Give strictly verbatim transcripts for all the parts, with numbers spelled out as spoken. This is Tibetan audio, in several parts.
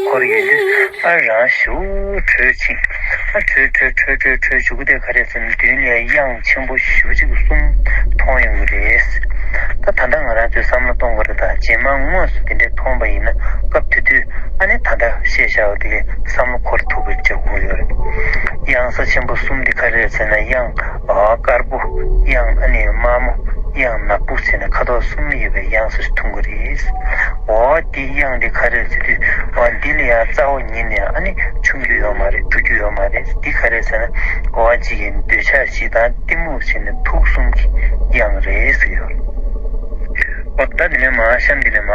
འཁོར་ཡོང་དུས་ཨ་རང་ཞེ་པོ་ཁྲོས་ཕྱིན། ཨ་ཁྲོས་ཁྲོས་ཁྲོས་ཁྲོས་ཁྲོས་ཞེ་པོ་དེ་ག་རེ་ཟེར་ན་མདུན་ལ་གཡང་ཆེན་པོ་ཞེ་པོ་ཅིག་གསུམ་མཐོང་ཡོང་གི་རེད། ད་ད་ལྟ་ང་རང་ཚོས་བསམ་བློ་གཏོང་དགོས་རེད། ད་རྗེས་མ་དངོས་སུ་དེ་འདྲའི་མཐོང་པ་ཡིན་ན་སྐབས་དེ་དུས་ཨ་ནི་ད་ལྟ་བཤད་བཞག་པ་དེ་བསམ་བློ་འཁོར་ཐུབ་པ་བྱེད་དགོས་ཡོད་རེད། གཡང་ས་ཆེན་པོ་གསུམ་དེ་ག་རེ་རེད་ཟེར་ན་གཡང་དཀར་པོ། གཡང་ཨ་ནི་དམར་མོ། གཡང་ནག་པོ་ཟེར་ནས་ཁ་དོག་གསུམ་ཡོད་པའི་གཡང་ས་ཞིག་མཐོང་གི་རེད། འོ་དེ་གཡང་དེ་ག་རེ་ཟེར་དུས་འོ་འདི་ལ་ཡང་རྩ་བ་ཉིད་ནས་ཨ་ནི་ཆུང་རྒྱུ་ཡོད་མ་རེད། འགྲོ་རྒྱུ་ཡོད་མ་རེད། འདི་ག་རེ་ཟེར་ན་འོ་གཅིག་གི་འདོད་ཆགས་ཞེ་སྡང་གཏི་མུག་ཟེར་ནས་དུག་གསུམ་གྱི་གཡང་རེད་ཟེར་ཡོད། འོ་ད་འདི་ནས་མ་གཤམ་འདི་ནས་མ།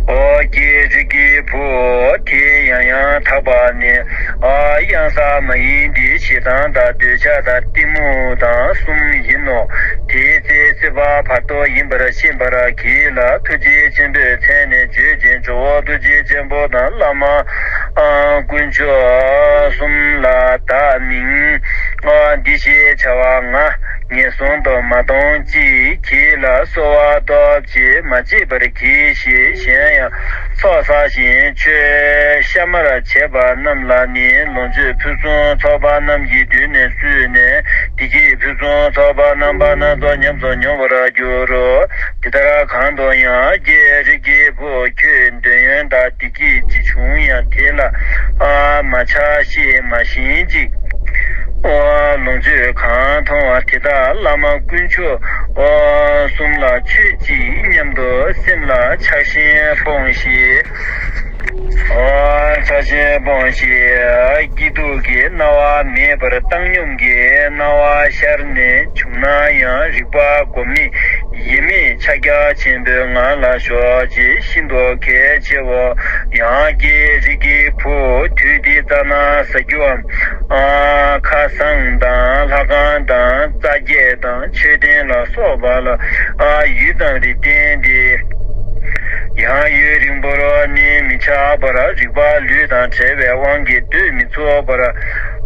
འོ་ཀྱེ་རིགས་ཀྱི་བུ། དེ་ཡང་ཡང་དག་པ་ནི། ཨ་གཡང་ས་མ་ཡིན་ཏེ། ཞེ་སྡང་དང་འདོད་ཆགས་དང་གཏི་མུག་དང་གསུམ་ཡིན་ནོ། དེའི་ཚེ་སྲིད་པ་བར་དོ་ཡིན་པར་ཤེས་པར་གྱིས་ལ། ཐུགས་རྗེ་ཆེན་པོས་མཚན་ནས་བརྗོད་ཅིང་ཇོ་བོ་ཐུགས་རྗེ་ཆེན་པོ་དང་བླ་མ་དཀོན་མཆོག་གསུམ་ལ་བདག་མིང་འདི་ཞེས་བྱ་བ་ང་ངན་སོང་དུ་མ་གཏོང་ཅིག་གྱིས་ལ་གསོལ་བ་སྟོབས་ཀྱིས་མ་བརྗེད་པར་གྱིས་ཤིག་གཞན་ཡང་ཚོགས་བསགས་ཤིང་ཆོས་གཤའ་མར་བྱས་པ་རྣམས་ལ་ནི་ལོངས་སྤྱོད་ཕུན་སུམ་ཚོགས་པ་རྣམས་ཀྱི་མདུན་ནས་བསུས་ནས་བདེ་སྐྱིད་ཕུན་སུམ་ཚོགས་པ་རྣམ་པ་སྣ་ཚོགས་ཉམས་སུ་མྱོང་བར་འགྱུར་རོ། དེ་ལྟར་གང་དུ་ཡང་ཀྱེ་རིགས་ཀྱི་བུ་ཁྱོད་འདོད་ཡོན་དང་བདེ་སྐྱིད་ཅི་བྱུང་ཡང་དེ་ལ་མ་ཆགས་ཤིང་མ་ཞེན་ཅིག་ལོངས་སྤྱོད་གང་མཐོང་བ་དེ་དག་བླ་མ་དཀོན་མཆོག་གསུམ་ལ་མཆོད་ཅིག་སྙམ་དུ་སེམས་ལ་ཆགས་ཞེན་སྤོངས་ཤིག་ཆགས་ཞེན་སྤོངས་ཤིག་སྐྱིད་སྡུག་གི་སྣང་བ་མེད་པར་བཏང་སྙོམས་ཀྱི་སྣང་བ་ཤར་ནས་བྱུང་ན་ཡང་རིག་པ་སྒོམ་མེད་ཡེངས་མེད་ཕྱག་རྒྱ་ཆེན་པོའི་ངང་ལ་ཞོག་ཅིག་ཤིན་ཏུ་གལ་ཆེའོ། ཡང་ཀྱེ་རིགས་ཀྱི་བུ་དུས་འདི་ཙ་ན་ཟ་རྒྱུའམ། ཨ་ཁ་སང་དང་ལྷ་ཁང་དང་རྩ་བརྒྱད་དང་མཆོད་རྟེན་ལ་སོགས་པ་ལ་ཨ་ཡུད་ཙམ་རེ་བསྟེན་ཏེ། ཡང་ཡུན་རིང་པོར་ནི་མི་འཆའ་བར་རིག་པ་ལུས་དང་བྲལ་བའི་དབང་གིས་སྡོད་མི་ཚུགས་པར།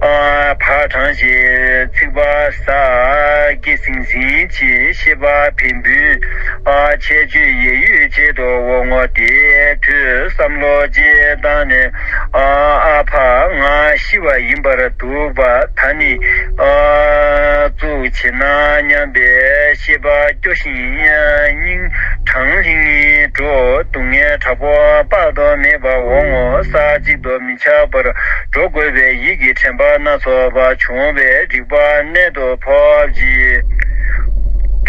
ཨ་བག་གྲང་ཞིང་ཚིག་པ་ཟ། སྐད་ཟིང་ཟིང་བྱེད། ཤེས་པ་བན་བུན། ཨ་ཆད་གཅོད་ཡད་ཡུད་ཆེད་དུ་འོང་ངོ་། དེའི་དུས་བསམ་བློ་ཅིག་བཏང་ནས། ཨ་ཨ་ཕ་ང་ཤི་བ་ཡིན་པར་འདུག་པ། ད་ནི་ཨ་ཙུག་བྱེད་ན་སྙམ་པའི་ཤེས་པ་སྐྱོ་ཞིང་སྙིང་གྲང་ལྷིང་ལྷིང་འགྲོ། སྡུག་བསྔལ་དྲག་པོ་དཔག་ཏུ་མེད་པ་འོང་ངོ་། ས་གཅིག་ཏུ་མི་འཆའ་བར་འགྲོ་དགོས་པའི་ཡིད་ཀྱི་དྲན་པ་སྣ་ཚོགས་པ་བྱུང་བས་རིག་པ་རྣལ་དུ་ཕོབ་ཅིག་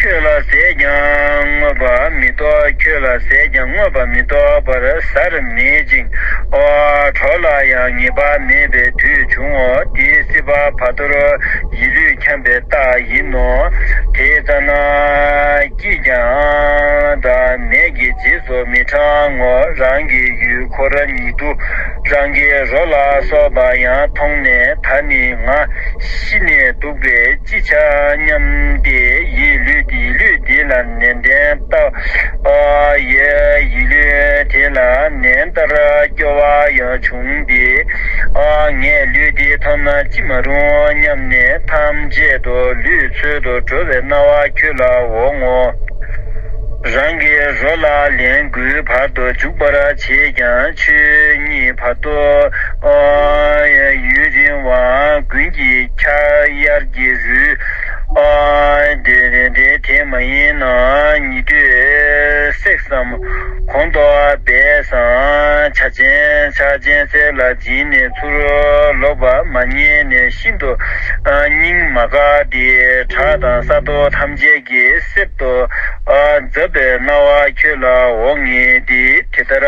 ཁྱོད་ལ་ཟས་ཀྱང་བསྔོས་པ་མི་ཐོབ། ཁྱོད་ལ་ཟས་ཀྱང་བསྔོས་པ་མི་ཐོབ་པར་ཟ་ར་མེད་ཅིང་། ཨོ་གྲོགས་ལ་ཡང་ངེས་པ་མེད་པའི་དུས་བྱུང་ངོ་། དེའི་སྲིད་པ་བར་དོར་ཡིད་ལུས་འཁྱམས་པའི་རྟགས་ཡིན་ནོ། དེ་ཙ་ན་སྐྱིད་ཀྱང་དང་ནད་ཀྱི་རྗེས་སུ་མི་འབྲང་ངོ་། རང་གི་ཡུལ་འཁོར་ཉིད་དུ་རང་གི་རོ་ལ་སོགས་པ་ཡང་མཐོང་ནས། ད་ནི་ང་ཤི་ནས་འདུག་པས་ཅི་བྱ་སྙམ་སྟེ་ཡིད་ལུས་ཡིད་ལུས་འདི་ལ་ནན་ཏན་བཏབ། ཨ་ཡེ་ཡིད་ལུས་དེ་ལ་ནད་ལྟར་སྐྱོ་བ་ཡང་བྱུང་སྟེ། ཨ་ངས་ལུས་འདི་ཐོབ་ན་ཅི་མ་རུང་སྙམ་ནས་ཐམས་ཅད་དུ་ལུས་འཚོལ་དུ་འགྲོ་བའི་སྣང་བ་ཁྱོད་ལ་འོང་ངོ་། རང་གི་རོ་ལ་ལན་དགུའི་བར་དུ་འཇུག་པར་བྱེད་ཀྱང་ཆོས་ཉིད་བར་དོ་ཡུན་རིང་བ་དགུན་གྱི་འཁྱག་དབྱར་གྱི་རུད་དེ་དེ་དེ་མ་ཡིན་ན་ཉི་དུས་བསྲེགས་སམ་གོང་དུ་སྦས་སམ་བྱ་ཆེན་ཆ་ཆེན་གསེར་ལ་བྱིན་ནས་ཚུར་ལོག་པ་མ་རྙེད་ནས་ཤིན་ཏུ་སྙིང་མ་དགའ་སྟེ་བྲག་དང་ས་རྡོ་ཐམས་ཅད་ཀྱི་གསེབ་ཏུ་འཛབ་པའི་སྣང་བ་ཁྱོད་ལ་འོང་ངེས་ཏེ། དེ་ལྟར་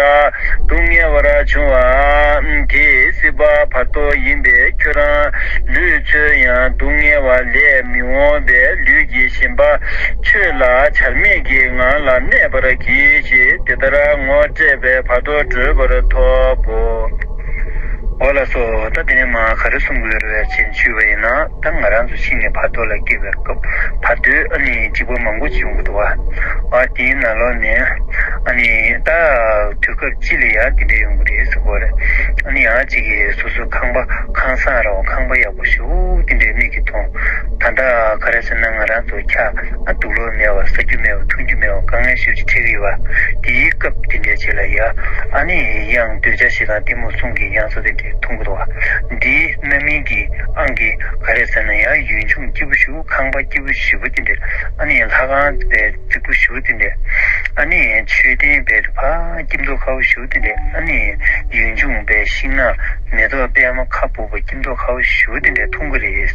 སྡུག་བསྔལ་བར་བྱུང་བ་དེ་སྲིད་པ་བར་དོ་ཡིན་པས་ཁྱོད་རང་ལུས་འཚོལ་ཡང་སྡུག་བསྔལ་བ་ལས་མི་འོང་བས་ལུས་ཀྱི་ཞེན་པ་ཆོས་ལ་བྱར་མེད་ཀྱི་ངང་ལ་གནས་པར་གྱིས་ཤིག་དེ་ལྟར་ངོ་སྤྲད་པས་བར་དོ་གྲོལ་བར་ཐོབ་བོ། འོ་ལགས་སོ། ད་དེ་ནས་མ་ག་རེ་གསུང་གི་ཡོད་རེད་ཅེས་ཞུས་པ་ཡིན་ན། ད་ང་རང་ཚོ་ཤི་ནས་བར་དོ་ལ་སྐྱེས་པའི་སྐབས་བར་དོའི་ཨ་ནི་འཇིགས་པ་མང་པོ་ཅིག་ཡོང་གི་འདུག་བ། ཨ་དེའི་ནང་ལོགས་ནས་ཨ་ནི་ད་དུས་སྐབས་སྤྱི་ལ་ཡང་དེ་འདྲ་ཡོང་གི་རེད་ཟེར་གོ་རེད། ཨ་ནི་ཡང་ཅིག་གིས་སོ་སོའི་ཁང་པ་ཁང་བཟང་ར་བ་ཁང་པ་ཡག་པོ་ཞིག་དེ་འདྲའི་མིག་གིས་མཐོང་། ད་ལྟ་ག་རེ་ཟེར་ན་ང་རང་ཚོ་འཁྱག་ཨ་དུག་ལོག་མེད་པ་ཟ་རྒྱུ་མེད་པ་འཐུང་རྒྱུ་མེད་པ་དཀའ་ངལ་ཞེ་པོ་ཅིག་འཕྲད་ཀྱི་ཡོད་པ། དེའི་སྐབས་དེ་འདྲའི་ཅིག་ལ་ཡ་ཨ་ནི་ཡང་འདོད་ཆགས་ཞེ་སྡང་གཏི་མུག་གསུམ་གྱི་གཡང་ས་དེ་འདྲའི་མཐོང་གི་འདུག་བ། འདིའི་རྣམ་སྨིན་གྱི་ཨང་ཀི་ག་རེ་ཟེར་ན་ཡང་ཡུལ་ལྗོངས་སྐྱིད་པོ་ཞེ་པོ་ཁང་པ་སྐྱིད་པོ་ཞེ་པོ་དེ་འདྲ་ཨ་ནི་ལྷ་ཁང་དཔེ་རྫིག་པོ་ཞེ་པོ་དེ་འདྲ་ཨ་ནི་མཆོད་རྟེན་དཔེ་ཕ་སྐྱིད་མདོག་ཁ་པོ་ཞེ་པོ་དེ་འདྲ་ཨ་ནི་ཡུལ་ལྗོངས་དཔེ་ཤིང་ནགས་མེ་ཏོག་པད་མ་ཁ་སྦུབ་པ་སྐྱིད་མདོག་ཁ་པོ་ཞེ་པོ་དེ་འདྲ་མཐོང་གི་རེད།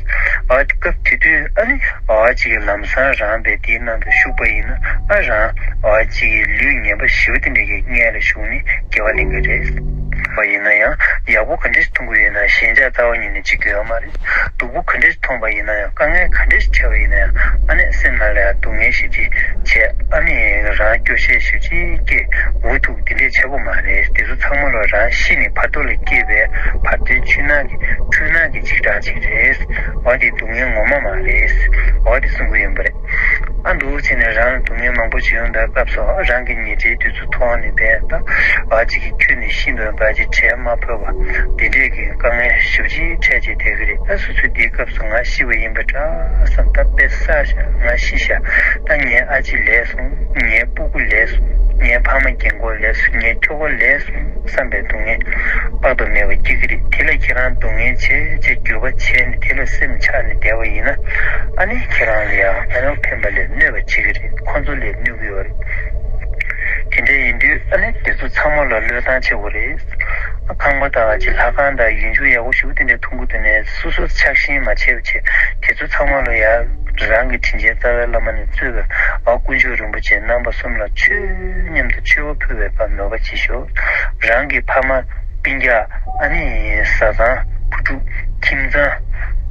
ཨ་སྐབས་དེ་དུས་ཨ་ནི་ཨ་ཅིག་ལམ་སང་རང་དཔེ་དེའི་ནང་དུ་ཞུགས་པ་ཡིན་ན་ཨ་རང་ཨ་ཅིག་ལུས་ངན་པ་ཞེ་པོ་དེ་འདྲ་གི་མངལ་ལ་ཞུགས་ནས་དགེ་བ་ལེན་གི་རེད། བ་ཡིན་ན་ཡང་ཡག་པོ་ག་འདྲ་ཞིག་མཐོང་གི་ཡོད་ན་ཞེན་ཆགས་རྩ་བ་ཉིད་ནས་བྱེད་ཀྱི་ཡོད་མ་རེད། སྡུག་པོ་ག་འདྲ་ཞིག་མཐོང་པ་ཡིན་ན་ཡང་དཀའ་ངལ་ག་འདྲ་ཞིག་འཕྲད་པ་ཡིན་ན་ཡང་ཨ་ནི་སེམས་ནང་ལ་ཡང་སྡུག་བསྔལ་ཞེ་པོ་ཅིག་བྱས་ཨ་ནི་རང་སྐྱོ་ཤས་ཞེ་པོ་ཅིག་སྐྱེས་འུ་ཐུག་དེ་འདྲས་བྱེད་དགོས་མ་རེད། དེ་ཚོ་ཚང་མ་ལོ་རང་ཤི་ནས་བར་དོ་ལ་སྐྱེས་པའི་བར་དོའི་འཁྲུལ་སྣང་གི་འཁྲུལ་སྣང་གི་འཇིགས་སྐྲག་ཅིག་རེད། འོ་དེ་སྡུག་བསྔལ་ངོ་མ་མ་རེད། འོ་དེ་གསུང་གི་ཡིན་པ་རེད། ཨ་འདུག་བྱས་ནས་རང་ལ་སྡུག་བསྔལ་མང་པོ་ཅིག་ཡོང་དུས་སྐབས་སུ་རང་གི་ཉེ་འབྲེལ་དེ་ཚོ་མཐོང་ནས་བས་ད་བ་ཅིག་གིས་ཁྱོད་ནི་ཤི་འདོད་པ་ཅིག་བྲལ་མ་ཕོད་པ་འདི་འདྲས་ཀྱི་དཀའ་ངལ་ཞེ་པོ་ཅིག་འཕྲད་ཅིག་བསྡད་ཀྱི་རེད། ད་སོ་སོས་འདིའི་སྐབས་སུ་ང་ཤི་བ་ཡིན་པ་འདྲ་བསམ། ད་དཔེ་བསགས་ཤག་ང་ཤི་ཤག་ད་ངའི་ཨ་ཅེ་ལས་སོང་། ངའི་སྤུ་གུ་ལས་སོང་། ངའི་ཕ་མ་རྒན་གོག་ལས་སོང་། ངའི་ཁྱོ་ག་ལས་སོང་བསམ་པའི་སྡུག་བསྔལ་དཔག་ཏུ་མེད་པ་སྐྱེ་གི་རེད། དེ་ལ་ཁྱེད་རང་སྡུག་བསྔལ་བྱས་བྱས་འགྱོད་པ་བྱས་ནས་དེ་ལ་སེམས་ཆགས་ནས་བསྡད་པ་ཡིན་ན་ཨ་ནི་ཁྱེད་རང་ལ་ཡང་ཨ་ནི་ཕན་པ་ལས་གནོད་པ་བྱེད་ཀྱི་རེད། ཁོ་ཚོ་ལས་གནོད་ཀྱི་ཡོད་རེད། དེ་འདྲ་ཡིན་དུས་ཨ་ནི་དེ་ཚོ་ཚང་མ་ལ་བློས་བཏང་བྱེད་དགོས་རེད། ཁང་པ་དང་ཅིག་ལྷ་ཁང་དང་ཡུལ་ལྗོངས་ཡག་པོ་ཞིག་དེ་འདྲ་མཐོང་གི་འདུག་ནས་སོ་སོ་ཆགས་ཞེན་མ་བྱེད་པ་བྱེད། དེ་ཚོ་ཚང་མ་ལ་ཡང་རང་གི་དྲིན་ཅན་རྩ་བའི་བླ་མ་ནས་གཙོས་པའི་ཨ་དཀོན་མཆོག་རིན་པོ་ཆེ་རྣམ་པ་གསུམ་ལ་ཆོས་མཉམ་དུ་མཆོད་པ་ཕུལ་བའི་བར་མོས་པ་བྱེད་ཤོག་རང་གི་ཕ་མ་སྤུན་ཀྱག་ཨ་ནི་བཟའ་ཚང་བུ་ཕྲུག་ཁྱིམ་ཚང་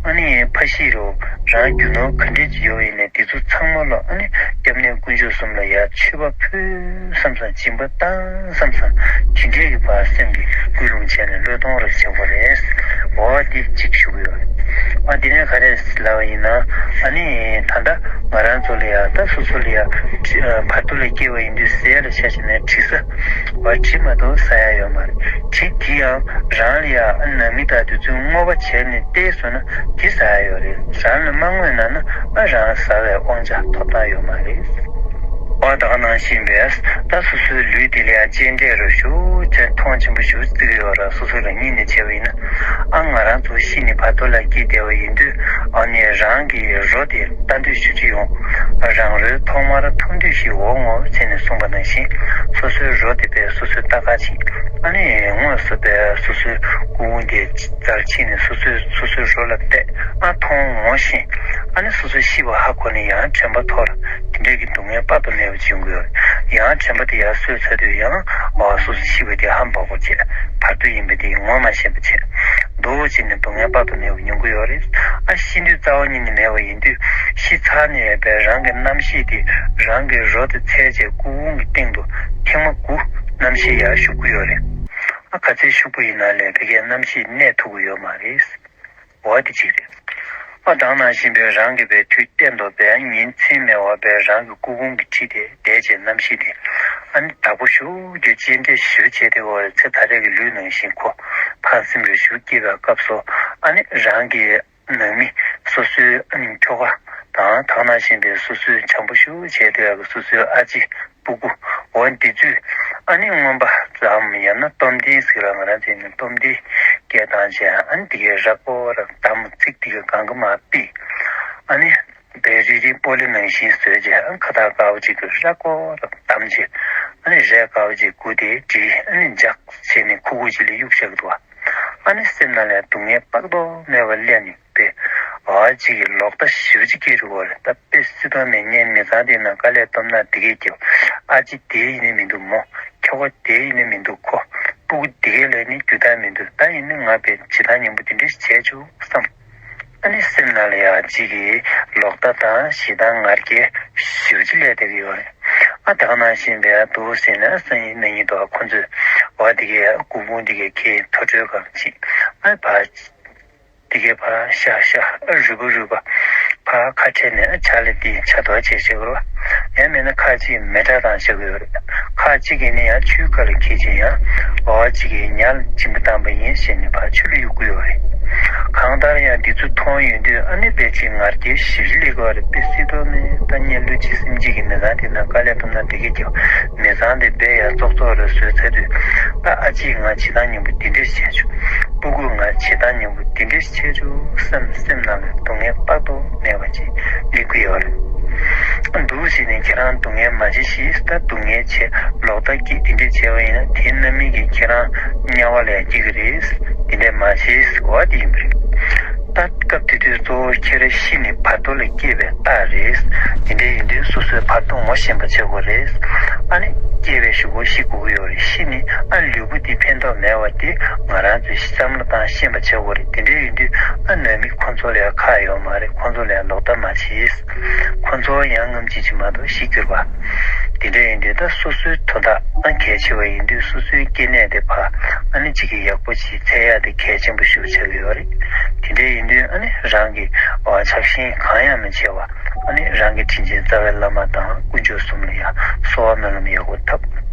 ཨ་ནི་ཕ་གཞིས་རོ་རང་རྒྱུ་ནོར་ག་འདྲས་ཅིག་ཡོད་པ་ཡིན་ནའི་དེ་ཚོ་ཚང་མ་ལ་ཨ་ནི་སྐྱབས་གནས་དཀོན་མཆོག་གསུམ་ལ་ཡ་མཆོད་པ་ཕུལ་བསམ་བསམ་སྦྱིན་པ་བཏང་བསམ་བསམ་དེ་འདྲས་ཀྱི་བར་སེམས་ཀྱི་ཀུན་སློང་བྱས་ནས་བློས་གཏོང་རོགས་བྱེད་དགོས་རེད། འོ་དེ་གཅིག་ཞུ་གི་ཡོད་རེད། ཨ་དེ་ནས་ག་རེ་ལབ་པ་ཡིན་ན་ཨ་ནི་ད་ལྟ་ང་རང་ཚོ་ལ་ཡ་ད་སོ་སོ་ལ་ཡ་བར་དོ་ལ་སྐྱེས་པ་ཡིན་དུས་ཟས་ལ་ཆ་བཞག་ནས་དྲི་ཟ་བ་དྲི་མ་གཏོགས་ཟ་ཡ་ཡོད་མ་རེད། དྲི་དེ་ཡང་རང་ལ་ཡ་ནང་མི་དང་དུས་ཚོད་བསྔོ་བ་བྱས་ནས་བལྟས་སོང་ན་དེ་ཟ་ཡ་ཡོད་རེད། རང་ལ་མ་བསྔོས་ན་ན་ཨ་རང་ཟ་བའི་དབང་ཆ་ཐོབ་ཐང་ཡོད་མ་རེད། འོ་ད་ག་ནང་བཞིན་པས་ད་སོ་སོའི་ལུས་དེ་ལ་ཡང་གཅེས་སྤྲས་རུ་ཞུ་ཚེ་མཐོང་ཆེན་པོ་ཞུ་བརྩི་གི་ཡོད་ར། སོ་སོ་རང་ཉིད་ནས་བྱས་པ་ཡིན་ན་ཨ་ང་རང་ཚོ་ཤི་ནས་བར་དོ་ལ་སྐྱེས་བསྡད་པ་ཡིན་དུས་ཨ་ནི་རང་གི་རོ་དེ་ལྟ་འདོད་ཞུ་རྒྱུ་ཡོང་། རང་རོའི་ཐོག་མར་མཐོང་འདོད་ཞིག་འོང་ངོ་ཟེར་ནས་གསུངས་པ་ནང་བཞིན་སོ་སོའི་རོ་དེ་པས་སོ་སོའི་ལྟ་ག་ཕྱིན་ཨ་ནི་དངོས་སུ་པས་སོ་སོའི་སྐུ་ཕུང་དེ་རྩར་ཕྱིན་ནས་སོ་སོའི་སོ་སོའི་རོ་ལ་བལྟས་ཨ་མཐོང་ངོ་ཤེས་ཨ་ནི་སོ་སོ་ཤི་བ་ཧ་གོ་ནས་ཡང་དྲན་པ་ཐོར་དེ་འདྲས་ཀྱི་སྡུག་བསྔལ་དཔག་ཏུ་མེད་པ་བྱུང་གི་ཡོད། ཡང་དྲན་པ་དེ་ཡར་གསོས་ཚར་དུས་ཡང་ཨ་སོ་སོ་ཤི་བ་དེ་ཧ་མ་གོ་བྱས་བར་དོ་ཡིན་པ་དེ་ངོ་མ་ཤེས་པ་བྱས་འདུག་བྱས་ནས་སྡུག་བསྔལ་དཔག་ཏུ་མེད་པ་མྱོང་གི་ཡོད་རེད། ཨ་ཤི་དུས་རྩ་བ་ཉིད་ནས་མེད་པ་ཡིན་དུས་ཤི་ཚར་ནས་པའི་རང་གི་རྣམ་ཤེས་དེ་རང་གི་རོ་དེ་འཚོལ་བྱས་སྐུ་ཕུང་གི་སྟེང་དུ་ཐེངས་མ་དགུ་རྣམ་ཤེས་ཡར་ཞུགས་ཀྱི་ཡོད་རེད། ཨ་ག་ཚོད་ཞུགས་པ་ཡིན་ན་ལས་ཕ་གིའི་རྣམ་ཤེས་གནས་ཐུབ་ཀྱི་ཡོད་མ་རེད། འོ་དེ་གཅིག་རེད། ཨ་དེ་ནང་བཞིན་པའི་རང་གི་པའི་དུས་གཏན་དུ་པའི་ཉིན་མཚན་མེད་པར་པའི་རང་གི་སྐུ་ཕུང་གི་ཁྲི་དེ་བསྡད་བྱས་རྣམ་ཤེས་དེ་ཨ་ནི་བདག་པོ་ཞུ་རྒྱུ་གཅེས་སྤྲས་ཞུ་བྱས་ཏེ་འོ་ཚེ་ད་རེས་ཀྱི་ལུས་ནང་བཞིན་ཁོ་ཕར་སེམས་རེ་ཞུ་སྐྱེས་པའི་སྐབས་སུ་ཨ་ནི་རང་གི་ནང་མི་སོ་སོའི་ཨ་ནི་ཁྱོ་ག་དང་དེ་ནང་བཞིན་པའི་སོ་སོའི་བྱམས་པོ་ཞུ་བྱས་ཏེ་སོ་སོའི་ཨ་ཅེ་སྤུ་གུ་འོ་འདི་ཚོས་ཨ་ནི་རྔོན་པ་ཙམ་ཡང་ན་སྟོབས་ལྡན་ཟེར་ལ་ང་རང་ཚོས་ནི་སྟོབས་ལྡན་སྐད་བཏང་བྱས་ཨ་ནི་དེ་གའི་ར་སྐོར་ར་དམ་ཚིག་དེ་གའི་གང་གི་མ་པི་ཨ་ནི་བེ་རི་རི་པོ་ལི་ནང་བཞིན་བཟོས་བྱས་ཨ་ནི་ཁ་བཏགས་དཀར་པོ་ཅིག་གི་ར་སྐོར་ར་དམ་བྱས་ཨ་ནི་རས་དཀར་པོ་ཅིག་དགུ་དེ་བྲིས་ཨ་ནི་འཇག་བྱས་ནས་ཁུག་ཁུག་ཅིག་ལ་གཡུག་བཞག་གི་འདུག་བ། ཨ་ནི་སེམས་ནང་ལ་སྡུག་བསྔལ་དཔག་ཏུ་མེད་པ་སླེབས་ནས་པས་ཨ་ཅིག་གི་ལོག་ལྟ་ཞེ་པོ་ཅིག་སྐྱེ་རུ་བ་རེད། ད་དཔེ་སྲིད་དོན་མེད་ངས་མི་ཚང་དེ་ནང་དཀའ་ལས་སྟོབས་ན་དེ་གས་ཀྱི་ཨ་ཅེ་དེ་ཡིན་ནི་མི་འདུག་མོ། ཁྱོ་ག་དེ་ཡིན་ནི་མི་འདུག་ཁོ། སྤུ་གུ་དེ་གས་ལས་ནི་རྒྱུ་དག་མི་འདུག་ད་ཡིན་ནི་ང་པས་ཇི་ལྟར་ཉམས་པོ་དེ་འདྲ་ཞིག་བྱས་ཆོག་བསམ། ཨ་ནི་སེམས་ནང་ལ་ཡང་ཅིག་གི་ལོག་ལྟ་དང་ཞེ་སྡང་ང་རྒྱལ་ཞེ་པོ་ཅིག་སླེབས་བསྡད་ཀྱི་ཡོད་རེད། ཨ་དེ་ག་ནང་བཞིན་པའི་འདུག་ཟེར་ན་སང་ཉིན་གནངས་ཉིན་དུ་ཁོ་ཚོས་ བ་དེ་གའི་སྐུ་ཕུང་དེ་གའི་ཁའི་ཐོ་གྲོལ་གང་ཅིག་ཨ་ཕར་དེ་གའི་ཕར་ཤ་ཤ་ཨ་རུས་པ་རུས་པ་ཕར་ཁ་ཕྲལ་ནས་ཨ་ཕྱག་ལས་དེ་ཕྱག་རྡོག་བྱས་བྱེད་དགོས་རེད་བ། ཡང་མིན་ན་ཁ་ཅིག་མེ་སྲེག་བཏང་བྱེད་དགོས་རེད། ཁ་ཅིག་གིས་ནི་ཡང་ཆུའི་ཁ་ལ་འཁྱེར་བྱས་ཡང་བ་ཅིག་གིས་ཉ་ལ་སྦྱིན་པ་བཏང་པ་ཡིན་ཟེར་ནས་ཕར་ཆུ་ལ་གཡུག་གི་ཡོད་རེད། གང་ལྟར་ཡང་འདི་ཚོ་མཐོང་ཡོང་དུས་ཨ་ནི་དཔེ་ཅིག་ང་རྒྱལ་ཞེ་པོ་སླེབས་ཀྱི་ཡོད་རེད། དཔེ་སྲིད་དོ་མེད་ད་ངས་བློ་ཅིག་སེམས་ཅིག་གི་མི་ཚང་དེ་ན་དཀའ་ལས་ཐོབ་ན་འགྲིག་གི་ཀྱང་མི་ཚང་དེ་དཔེ་ཡང་ཙོག་ཙོག་རེ་བཟོས་ཚར་དུས་ད་ཨ་ཅེས་ང་བྱེད་སྟངས་ཉམས་པོ་འདི་འདྲས་བྱས་བྱུང་། སྤུ་གུས་ང་བྱེད་སྟངས་ཉམས་པོ་འདི་འདྲས་བྱས་བྱུང་བསམ་སེམས་ནང་ལ་སྡུག་བསྔལ་དཔག་ཏུ་མེད་པ་ཅིག་སླེབས་ཀྱི་ཡོད་རེད། འདུག་ཟེར་ནས་ཁྱེད་རང་སྡུག་བསྔལ་མ་བྱེད་ཞེས་ད་སྡུག་བསྔལ་བྱེད་ལོག་ལྟ་སྐྱེས་དེ་འདྲས་བྱས་པ་ཡིན་ན་དེ་རྣམ་སྨིན་གྱིས་ཁྱེད་རང་དམྱལ་བ་ལ་ཡང་སྐྱེ་གི་རེད། དེ་འདྲས་མ་བྱེད་ཟེར་བ་དེ་ཡིན་པ་རེད། ད་སྐབས་དེ་དུས་གཙོ་བོ་ཁྱེད་རང་ཤི་ནས་བར་དོ་ལ་སྐྱེས་པའི་རྟགས་རེད། དེ་འདྲས་ཡིན་དུས་སོ་སོའི་བར་དོ་ངོ་ཤེས་པ་བྱེད་དགོས་རེད། ཨ་ནི་སྐྱེས་པའི་གཞུག་གུ་ཤི་དགོས་ཀྱི་ཡོད་རེད། ཤི་ནས་ཨ་ལུས་པོ་དེ་ཕན་ཐོགས་མེད་པ་དེ་ང་རང་ཚོས་བསམ་བློ་བཏང་ཤེས་པ་བྱེད་དགོས་རེད། དེ་འདྲས་ཡིན་དུས་ཨ་ནང་མི་ཁོང་ཚོ་ལ་ཡང་ཁག་ཡོད་མ་རེད། ཁོང་ཚོ་ལ་ཡང་ལོག་ལྟ་མ་བྱེད། ཁོ་ཚོ་ཡང་སྔ་ཕྱི་ཅིག་མ་གཏོགས་ཤི་གྱུར་པ། དེ་འདྲ་ཡིན་དུས་ད་སོ་སོའི་དོན་དག་ཨ་གལ་ཆེ་བ་ཡིན་དུས་སོ་སོའི་སྐྱེ་གནས་དེ་ཕར་ཨ་ནི་གཅིག་གིས་ཡག་པོ་ཅིག་འཚོལ་ཡག་དེ་གལ་ཆེན་པོ་ཞིག་ཆགས་ཀྱི་ཡོད་རེད། དེ་འདྲ་ཡིན་དུས་ཨ་ནི་རང་གི་ཕྱག་ཤེས་གང་ཡང་མི་བྱེད་པ་ཨ་ནི་རང་གི་དྲིན་ཅན་རྩ་བའི་བླ་མ་དང་དཀོན་མཆོག་གསུམ་ལ་ཡང་གསོལ་བ་སྨོན་ལམ་ཡག་པོ་བཏབ།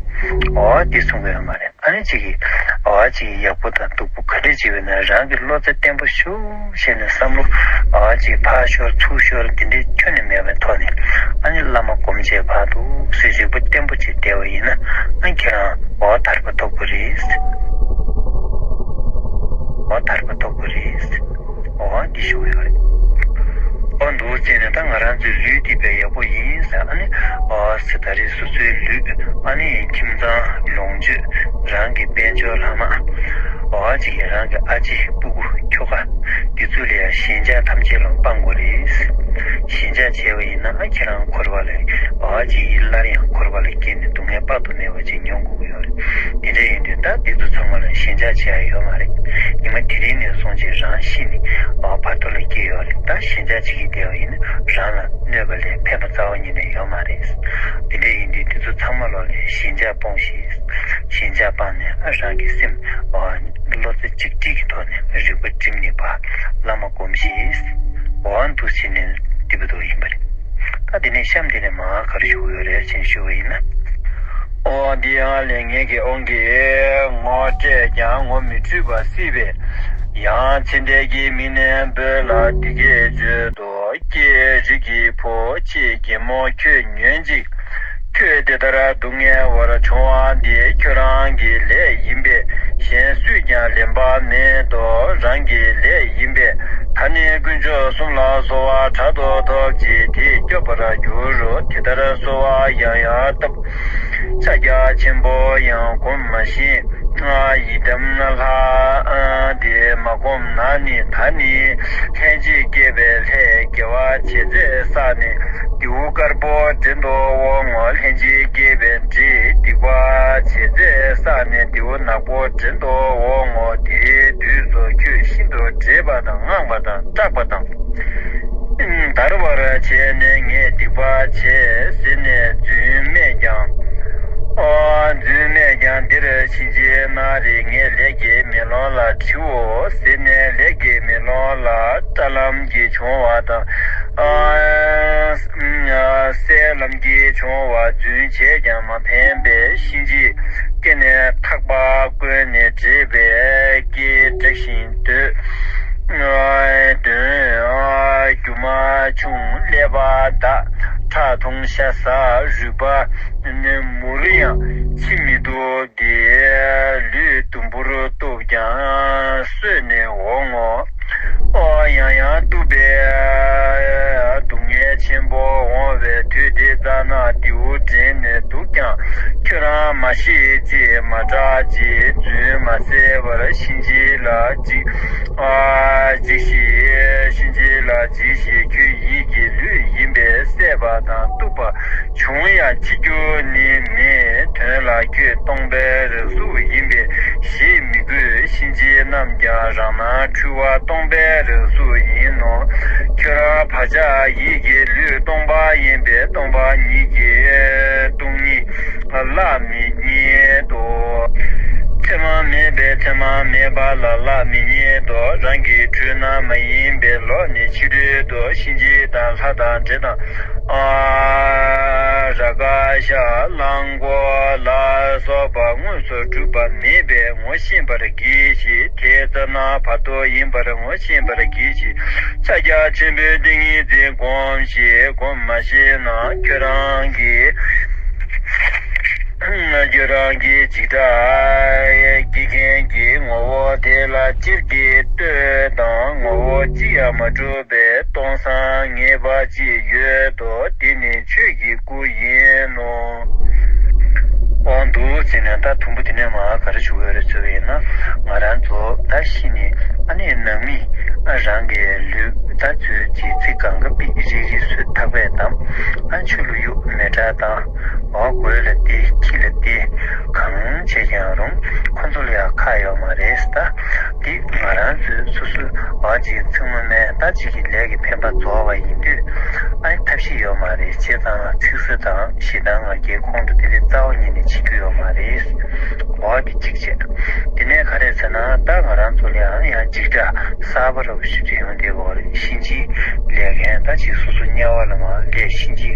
འོ་དེ་གསུང་གི་ཡོད་མ་རེད། ཨ་ནི་གཅིག་གིས་ཨ་གཅིག་གིས་ཡག་པོ་དང་སྡུག་པོ་ག་འདྲས་བྱས་པ་ན་རང་གི་བློ་རྩེ་བརྟན་པོ་ཞུ་བྱས་ནས་བསམ་བློ་ཨ་གཅིག་ཕར་ཤོར་ཚུར་ཤོར་དེ་འདྲས་ཁྱོན་ནས་མེད་པའི་ཐོག་ནས་ཨ་ནི་བླ་མ་སྒོམ་བྱས་བར་དུ་གཟི་བརྗིད་པོ་བརྟན་པོ་ཅིག་བསྡད་པ་ཡིན་ན་ཨ་ཁྱེད་རང་འོ་ཐར་པ་ཐོབ་ཀྱི་རེད། འོ་ཐར་པ་ཐོབ་ཀྱི་རེད། འོ་འདི་ཞུ་གི་ཡོད་རེད། འོ་འདུག་བྱས་ནས་ད་ང་རང་ཚོའི་ལུས་འདི་དཔེ་ཡག་པོ་ཡིན་ཟེར་ཨ་ནི་འོ་ཟེར་ད་རེས་སོ་སོའི་ལུས་ཨ་ནི་ཁྱིམ་ཚང་ལོངས་སྤྱོད་རང་གི་དཔལ་འབྱོར་ལྷག་མ་འོ་ཅིག་གིས་རང་གི་ཨ་ཅེ་སྤུ་གུ་ཁྱོ་ག་འདི་ཚོ་ལ་ཡང་ཞེན་ཆགས་ཐམས་ཅད་ལ་སྤང་དགོས་རེད། ཞེན་ཆགས་བྱས་པ་ཡིན་ན་ཨ་ཁྱེད་རང་འཁོར་བ་ལ་འོ་ཅིག་སླར་ཡང་འཁོར་བ་ལ་སྐྱེས་ནས་སྡུག་བསྔལ་དཔག་ཏུ་མེད་པ་ཅིག་མྱོང་དགོས་ཀྱི་ཡོད་རེད། དེ་འདྲ་ཡིན་དུས་ད་འདི་ཚོ་ཚང་མ་ལ་ཞེན་ཆགས་བྱེད་ཡ་ཡོད་མ་རེད། ཉི་མ་དེ་རིང་ནས་བཟུང་བྱས་རང་ཤི་ནས་ཨ་བར་དོ་ལ་སྐྱེས་ཡོད་རེད། ད་ཞེན་ཆགས་བྱེད་ཀྱི་བསྡད་པ་ཡིན་ན་རང་ལ་གནོད་པ་ལས་ཕན་པ་རྩ་བ་ཉིད་ནས་ཡོད་མ་རེད། དེ་འདྲ་ཡིན་དུས་འདི་ཚོ་ཚང་མ་ལོག་ལས་ཞེན་ཆགས་སྤོང་ཞིག་ཞེན་ཆགས་སྤངས་ནས་ཨ་རང་གི་སེམས་ཨ་བློ་རྩེ་གཅིག་སྒྲིལ་གྱི་ཐོག་ནས་རིག་པ་བསྒྲིམས་ནས་ཕར་བླ་མ་སྒོམ་ཞིག་འོ་འདུག་བྱས་ནས་འདི་བར་དོ་ཡིན་པ་རེད། ད་དེ་ནས་གཤམ་དེ་ནས་མར་ག་རེ་ཞུ་དགོས་ཡོད་རེད་ཅེས་ཞུ་བ་ཡིན་ན། ཨོ་འདི་ཡང་ལས་ངན་གྱི་དབང་གིས་ངོ་སྤྲད་ཀྱང་ངོ་མི་འཕྲོད་པ་སྲིད་པས། ཡང་ཚེ་འདས་ཀྱི་མིང་ནི་འབོད་ལ་འདི་སྐད་བརྗོད་དོ། ཀྱེ་རིགས་ཀྱི་བུ་ཆེ་གེ་མོ་ཁྱོད་ཉོན་ཅིག་ཁྱོད་དེ་ལྟར་སྡུག་བསྔལ་བར་བྱུང་བ་འདི་ཁྱོད་རང་གི་ལས་ཡིན་པས་གཞན་སུས་ཀྱང་ལེན་པ་མེད་དོ། རང་གི་ལས་ཡིན་པས། ད་ནི་དཀོན་མཆོག་གསུམ་ལ་གསོལ་བ་དྲག་ཏུ་ཐོབ་ཅིག་དེས་སྐྱོབ་པར་འགྱུར་རོ། དེ་ལྟར་གསོལ་བ་ཡང་ཡང་བཏབ། ཕྱག་རྒྱ་ཆེན་པོ་ཡང་སྒོམ་མ་ཤེས། ཡི་དམ་ལྷ་དེ་མ་བསྒོམས་ན་ནི་ད་ནི་ལྷན་ཅིག་སྐྱེས་པའི་ལྷས་དགེ་བ་བྱས་ཚད་བསགས་ནས་རྡེའུ་དཀར་པོ་འདྲེན་དུ་འོང་ངོ་། ལྷན་ཅིག་སྐྱེས་པའི་འདྲེས་སྡིག་པ་བྱས་ཚད་བསགས་ནས་རྡེའུ་ནག་པོ་འདྲེན་དུ་འོང་ངོ་། དེའི་དུས་སུ་ཁྱོད་ཤིན་ཏུ་བྲེད་པ་དང་དངངས་པ་དང་སྐྲག་པ་དང་། འདར་བར་བྱས་ནས་ངས་སྡིག་པ་བྱས་ཟེར་ནས་རྫུན་སྨྲས་ཀྱང་། ཨོ། རྫུན་སྨྲས་ཀྱང་འདིར་གཤིན་རྗེའི་སྣ་རེ་ངས་ལས་ཀྱི་མེ་ལོང་ལ་བྲིའོ་ཟེར་ནས་ལས་ཀྱི་མེ་ལོང་ལ་སྐྲ་ལམ་གྱིས་བྱུང་བ་དང་། ཨ། སྲེད་ལམ་གྱིས་བྱུང་བ་རྫུན་བྱས་ཀྱང་མ་ཕན་པས་གཤིན་རྗེའི་སྐེ་ནས་ཐག་པ་བསྐོན་ནས་བྲེད་པའི་སྐེ་བྲེགས་ཤིང་སྡོད། འདོན། སྒྱུ་མ་ཆུང་ཀླད་པ་འདག་ཁྲག་འཐུང་ཤ་ཟ་རུས་པ་མུར་ཡང་འཆི་མི་ཐུབ་སྟེ། ལུས་དུམ་བུར་གཏུབས་ཀྱང་གསོད་ནས་འོང་ངོ་། ཨོ། ཡང་ཡང་གཏུབས་པས་སྡུག་བསྔལ་ཆེན་པོ་འོང་བའི་དུས་དེ་ཙ་ན་རྡེའུ་འདྲེན་ནས་འདུག་ཀྱང་ཁྱོད་རང་མ་ཤི་ཅེས་མ་སྐྲག་ཅིག་རྫུན་མ་བསྲེ་བར་གཤིན་རྗེ་ལ་འཇིགས། ཨ། འཇིགས་ཤིག་གཤིན་རྗེ་ལ་འཇིགས་ཤིག་ཁྱོད་ཡིད་ཀྱི་ལུས་ཡིན་པས་བསད་པ་དང་གཏུབས་པ་བྱུང་ཡང་འཆི་རྒྱུ་ནི་མེད། དོན་ལ་ཁྱོད་སྟོང་པའི་རང་གཟུགས་ཡིན་པས་ཞེད་མི་དགོས། གཤིན་རྗེ་རྣམས་ཀྱང་རང་སྣང་འཁྲུལ་བ་སྟོང་པའི་རང་གཟུགས་ཡིན་ནོ། ཁྱོད་རང་བག་ཆགས་ཡིད་ཀྱི་ལུས་སྟོང་པ་ཡིན་པས་སྟོང་པ་ཉིད་ཀྱིས་སྟོང་ཉིད་ལ་མི་རྙེད་དོ། ལོག་ནས་ཕྱི་རོལ་དུ་གཤིན་རྗེ་དང་ལྷ་དང་འདྲེ་དང་། ཨ་ར་ཀ་ཤ་གླང་འཁོར་ལ་སོགས་པ་དངོས་སུ་གྲུབ་པ་མེད་པའི་ངོ་ཤེས་པར་གྱིས་ཤིག་དེ་ལྟ་ན་བར་དོ་ཡིན་པར་ངོ་ཤེས་པར་གྱིས་ཤིག་ཕྱག་རྒྱ་ཆེན་པོའི་ཏིང་ངེ་འཛིན་སྒོམས་ཤིག་སྒོམ་མ་ཤེས་ན་ཁྱོད་རང་གི་ཁྱོད་རང་གི་འཇིགས་སྐྲག་སྐྱེ་མཁན་གྱི་ངོ་བོ་དེ་ལ་སྤྱིར་གྱི་ལྟོས་དང་། ངོ་བོ་གཅིག་ཡང་མ་གྲུབ་པའི་སྟོང་སང་ངེས་པ་ཅིག་ཡོད་དོ། དེ་ནི་ཆོས་ཀྱི་སྐུ་ཡིན་ནོ། དབང་འདུག་ཟེར་ནས་ད་དུམ་བུ་དེ་ནས་མར་ག་རེ་ཞུ་དགོས་རེད་ཟེར་བ་ཡིན་ན། ང་རང་ཚོ་ད་ཤི་ནས་ཨ་ནི་ནང་མི་ཨ་རང་གི་ལུས་ད་ཚོས་ཅིག་ཚིག་གང་ག་པིག་རིལ་རིལ་སོས་ཐག་པས་བསྡམས། ཨ་ཆུ་ལ་གཡུག་མེ་སྲེག་བཏང་། འོ་གོས་ལ་བརྡེག་ཁྱི་ལ་བརྡེག་གང་བྱས་ཀྱང་རུང་ཁོ་ཚོ་ལ་ཡང་ཁག་ཡོད་མ་རེད། ད་འདི་ང་རང་ཚོས་སོ་སོ་འོ་ཅིག་ཚིག་ངོ་མས་ད་ཅིག་གི་ལས་ཀྱི་འཕེན་པ་རྫོགས་པ་ཡིན་དུས་ཨ་ཐབས་ཤེས་ཡོད་མ་རེད། བྱས་ཙང་ཚིག་གསོད་དང་ཞེ་སྡང་ང་རྒྱལ་ཁོང་ཁྲོ་དེ་འདྲའི་རྩ་བ་ཉིད་ནས་བྱེད་རྒྱུ་ཡོད་མ་རེད། འོ་དེ་གཅིག་བྱས། དེ་ནས་ག་རེ་ཟེར་ན་ད་ང་རང་ཚོ་ལ་ཡང་ཡང་འཇིགས་སྐྲག་གསར་པ་རུ་ཞིག་ཡོང་བསྡད་ཡོད་རེད། གཤིན་རྗེའི་ལས་མཁན་ད་ཅིག་སོ་སོ་དམྱལ་བ་ལ་མར་སླེབས། གཤིན་རྗེ་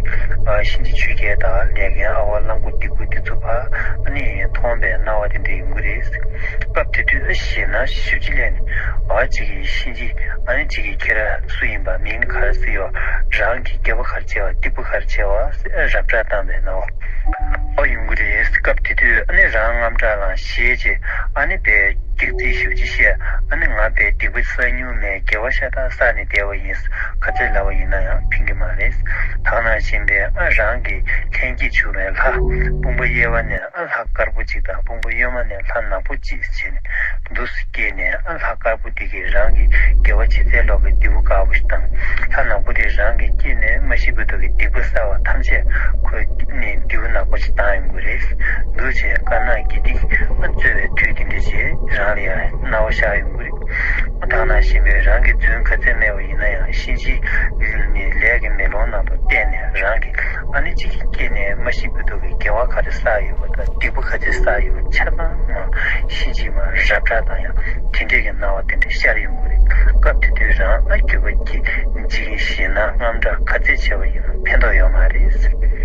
ཨ་གཤིན་རྗེ་ཆོས་རྒྱལ་དང་ལས་མཁན་ཨ་བ་གླང་པོ་སྡིག་པོ་དེ་ཚོ་ཕར་ཨ་ནི་མཐོང་བའི་སྣང་བ་དེ་འདྲ་ཡོང་གི་རེད། སྐབས་དེ་དུས་ཨ་ཞེད་སྣང་ཞེ་པོ་ཅིག་སླེབས་ནས་ཨ་ཅིག་གིས་གཤིན་རྗེ་ཨ་ནི་ཅིག་གིས་ཁྱེད་རང་སུ་ཡིན་པ་མིང་ག་རེ་ཟེར་ཡོད། རང་གི་དགེ་བ་ག་རེ་བྱས་པ་སྡིག་པ་ག་རེ་བྱས་པ་ཟེར་ཨ་རབ་བསྒྲགས་བཏང་བའི་སྣང་བ། ཨོ་ཡོང་གི་རེད། སྐབས་དེ་དུས་ཨ་ནི་རང་དངངས་སྐྲག་ལངས་ཞེད་ཅེས་ཨ་ནི་དཔེ་སྡིག་ཚིག་ཞེ་པོ་ཅིག་བཤད། ཨ་ནི་ང་དཔེ་སྡིག་པ་བསགས་མྱོང་མེད། དགེ་བ་ཤ་སྟག་བསགས་ནས་བསྡད་པ་ཡིན། ག་ཚོད་ལབ་པ་ཡིན་ན་ཡང་ཕན་གྱི་མ་རེད། ད་ནང་བཞིན་པའི་ཨ་རང་གི་ལྷན་སྐྱེས་བྱུང་བའི་ལྷ་དཔུང་པ་གཡས་པ་ནས་ཨ་ལྷ་དཀར་པོ་གཅིག་དང་དཔུང་པ་གཡོན་མ་ནས་ལྷ་ནག་པོ་གཅིག་བྱས་ནས་འདུག་སེ་སྐྱེས་ནས་ཨ་ལྷ་དཀར་པོ་འདི་གིས་རང་གི་དགེ་བ་བྱས་ཚད་ལོག་གི་སྡིག་པ་དཀར་པོ་ཞིག་བཏང་། ལྷ་ནག་པོ་དེ་རང་གི་དཀྱིལ་ནས་མ་ཤི་བར་དུ་གི་སྡིག་པ་བསགས་པ་ཐམས་ཅད་ཁོས་ནི་སྡིག་པ་ནག་པོ་ཞིག་བཏང་ཡོང་གི་རེད། འདུག་བྱས་དཀར་ནག་དགེ་སྡིག་རྩོད་པའི་དུས་དེ་འདྲ་བྱས་རང་ལ་ཡང་སྣང་བ་ཤར་ཡོང་གི་རེད། ད་ནང་བཞིན་པའི་རང་གི་རྫུན་ག་ཚད་སྨྲས་པ་ཡིན་ན་ཡང་གཤིན་རྗེའི་ནི་ལས་ཀྱི་མེ་ལོང་ནང་དུ་བལྟས་ནས་རང་གི་ཨ་ནི་གཅིག་གི་སྐྱེས་ནས་མ་ཤི་བར་དུ་གི་དགེ་བ་ག་རེ་བསགས་ཡོད་པ་དང་སྡིག་པ་ག་ཚད་བསགས་ཡོད་པ་ཆ་ཚང་མ་གཤིན་རྗེ་མ་རབ་བསྒྲགས་བཏང་ཡང་དེ་འདྲས་ཀྱི་སྣང་བ་དེ་འདྲས་ཤར་ཡོང་གི་རེད། སྐབས་དེ་དུས་རང་ཨ་འགྱོད་པ་སྐྱེ་འཇིགས་ཞེད་སྣང་དངངས་སྐྲག་ག་ཚད་བྱས་པ་ཡིན་ན་ཕན་ཐོགས་ཡོད་མ་རེད།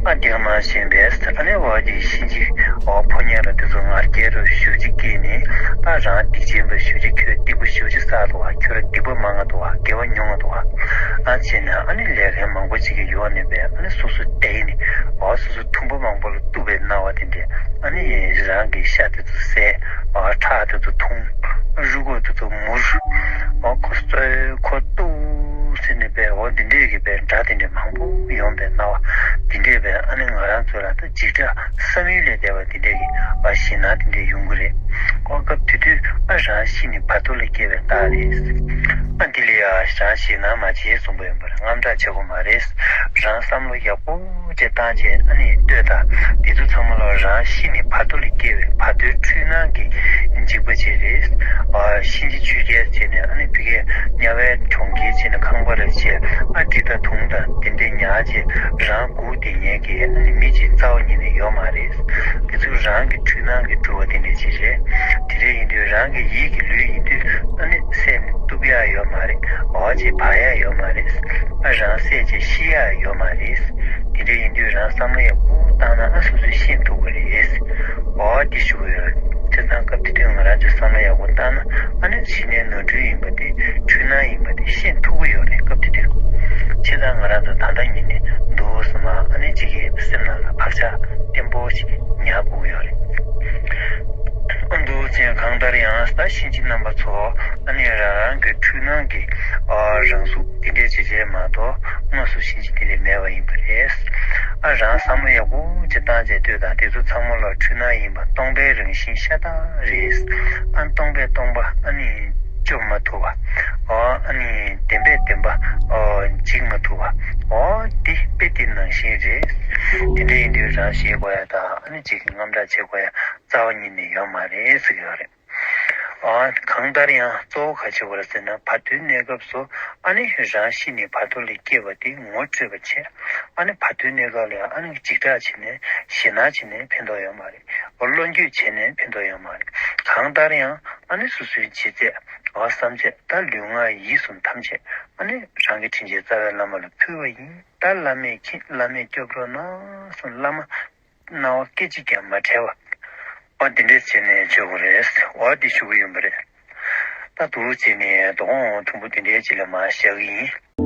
ཨ་དེ་ག་མ་ཤེས་པས་ཨ་ནི་འོ་དེ་གཤིན་རྗེ་འོ་ཕོ་ཉ་ར་དེ་ཚོ་ང་རྒྱལ་རུ་ཞེ་པོ་ཅིག་སྐྱེས་ནས་ཨ་རང་སྡིག་ཅན་པ་ཞེ་པོ་ཅིག་ཁྱོད་སྡིག་པ་ཞེ་པོ་ཅིག་བསགས་འདུག་བ། ཁྱོད་ར་སྡིག་པ་མང་ང་འདུག་བ། དགེ་བ་ཉུང་ང་འདུག་བ། ཨ་བྱས་ན་ཨ་ནི་ལས་མཁན་མང་པོ་ཅིག་གིས་ཡོང་ནས་པས་ཨ་ནི་སོ་སོ་བསྡད་ནས་འོ་སོ་སོ་དུམ་བུ་མང་པོ་ལ་གཏུབ་པའི་སྣང་བ་དེ་འདྲས། ཨ་ནི་རང་གི་ཤ་དེ་ཚོ་བཟས། ཨ་ཁྲག་དེ་ཚོ་འཐུང་། རུས་ཁོག་དེ་ཚོ་མུར། ཨ་ཁོ་གསོད་ཁོ་གཏུབ་ཟེར་ནས་པས་འོ་འདི་འདྲས་ཀྱི་པས་སྒྲ་དེ་འདྲས་མང་པོ་ཡོང་པའི་སྣང་བ་འདི་འདྲས་པས་ཨ་ནི་ང་རང་ཚོ་ལ་ད་འཇིགས་སྐྲག་བསམ་ཡུལ་ལས་འདས་པ་འདི་འདྲས་ཀྱི་ཨ་ཞེད་སྣང་འདི་འདྲས་ཡོང་གི་རེད། ཨོ་སྐབས་དེ་དུས་ཨ་རང་ཤི་ནས་བར་དོ་ལ་སྐྱེ་བའི་རྟགས་རེད། ཨ་འདི་ལ་ཡ་རང་ཞེད་སྣང་མ་བྱེད་གསུངས་པ་ཡིན་པར་དངངས་སྐྲག་བྱེད་དགོས་མ་རེད། རང་བསམ་བློ་ཡག་པོ། ཅེས་བཏང་བྱས་ཨ་ནི་ལྟོས་དང་། འདི་ཚོ་ཚང་མ་ལ་རང་ཤི་ནས་བར་དོ་ལ་སྐྱེ་བའི་བར་དོའི་འཁྲུལ་སྣང་གི་འཇིགས་པ་ཅིག་རེད། ཨ་གཤིན་རྗེ་ཆོས་རྒྱལ་བྱས་ནས་ཨ་ནི་ཕ་གིའི་དམྱལ་བའི་གྲོང་ཁྱེར་བྱས་ནས་ཁང་པ་ར་བྱས་ཨ་གྲི་དང་དུང་དང་དེ་འདྲའི་ཉར་བྱས་རང་སྒུག་བསྡད་མཁན་གྱི་ཨ་ནི་མི་ཅིག་རྩ་བ་ཉིད་ནས་ཡོད་མ་རེད། འདི་ཚོ་རང་གི་འཁྲུལ་སྣང་གི་འགྲོ་བ་དེ་འདྲ་ཅིག་རེད། དེ་འདྲ་ཡིན་དུས་རང་གི་ཡིད་ཀྱི་ལུས་ཡིན་དུས་ཨ་ནི་བསད་ནས་གཏུབ་ཡག་ཡོད་མ་རེད། འོ་ཅེས་བར་ཡག་ཡོད་མ་རེད། ཨ་རང་བསད་ཅེས་ཤི་ཡག་ཡོད་མ་རེད། དེ་འདྲ་ཡིན་དུས་རང་བསམ་བློ་ཡག་པོ་བཏང་ན་ཨ་སོ་སོས་ཤེས་ཐུབ་ཀྱི་རེད། འོ་དེ་ཞུ་གི་ཡོད། བྱས་ཙང་སྐབས་དེ་དུས་ང་རང་ཚོས་བསམ་བློ་ཡག་པོ་བཏང་ན་ཨ་ནི་ཞི་གནས་ནོར་འཁྲུལ་ཡིན་པ་དེ་འཁྲུལ་སྣང་ཡིན་པ་དེ་ཤེས་ཐུབ་ཀྱི་ཡོད་རེད། སྐབས་དེ་དུས། བྱས་ཙང་ང་རང་ཚོ་ད་ལྟ་ཉིད་ནས་འདུག་སེ་མར་ཨ་ནི་གཅིག་གི་སེམས་ནང་ལ་བག་ཆགས་བརྟན་པོ་ཞིག་ཉར་དགོས་ཀྱི་ཡོད་རེད། ཨ་འདུག་སེ་གང་ལྟར་ཡང་ད་གཤིན་རྗེ་རྣམ་པ་ཚོ་ཨ་ནི་རང་རང་གི་འཁྲུལ་སྣང་གི་ཨ་རང་གཟུགས་དེ་འདྲས་བྱས་བྱས་མ་གཏོགས་དངོས་སུ་གཤིན་རྗེ་དེ་འདྲས་མེད་པ་ཡིན་པ་རེད། ཨ་རང་བསམ་བློ་ཡག་པོ་ཅིག་བཏང་བྱས་ལྟོས་དང་། དེ་ཚོ་ཚང་མ་ལ་འཁྲུལ་སྣང་ཡིན་པ་སྟོང་པའི་རང་བཞིན་ཤ་སྟག་རེད། ཨ་སྟོང་པས་སྟོང་པ་ཨ་ནི་བཅོམ་མ་ཐུབ་པ། ཨོ་ཨ་ནི་བདེན་པས་བདེན་པ་ཨོ་འཇིག་མ་ཐུབ་པ། ཨོ་འདི་དཔེ་དེ་ནང་བཞིན་རེད། དེ་འདྲ་ཡིན་དུས་རང་ཞེད་དགོས་ཡ་དང་ཨ་ནི་གཅིག་གི་དངངས་སྐྲག་བྱེད་དགོས་ཡ་རྩ་བ་ཉིད་ནས་ཡོད་མ་རེད་ཟེར་གྱི་ཡོད་རེད། ཨ་གང་ལྟར་ཡང་གཙོ་བོ་ག་ཅི་བར་ཟེར་ན་བར་དོའི་གནས་སྐབས་སུ་ཨ་ནི་རང་ཤི་ནས་བར་དོ་ལ་སྐྱེ་བ་དེ་ངོ་སྤྲོད་པ་བྱས། ཨ་ནི་བར་དོའི་གནས་སྐབས་ལ་ཨ་ནི་འཇིགས་སྐྲག་བྱས་ནས་ཞེད་སྣང་བྱས་ནས་ཕན་ཐོགས་ཡོད་མ་རེད། བློ་འགྱོད་བྱས་ནས་ཕན་ཐོགས་ཡོད་མ་རེད། གང་ལྟར་ཡང་ཨ་ནི་སོ་སོའི་བྱས་ཚད་ བ་བསམ་བྱས་ད་ལུས་ངག་ཡིད་གསུམ་ཐམས་ཅད་ཨ་ནི་རང་གི་དྲིན་ཅན་རྩ་བའི་བླ་མ་ལ་ཕུལ་བ་ཡིན། ད་བླ་མས་མཁྱེན། བླ་མས་སྐྱོབ་རོགས་གནང་གསུངས། བླ་མ་སྣང་བ་སྐད་ཅིག་ཀྱང་མ་བྲལ་བ། འོ་འདི་འདྲས་བྱས་ནས་བྱེད་དགོས་རེད། འོ་འདི་ཞུ་གི་ཡོད་པ་རེད། ད་འདུག་བྱས་ནས་དོ་དགོང་ཐུང་པོ་འདི་འདྲས་ཅིག་ལ་མར་བཞག་གི་ཡིན།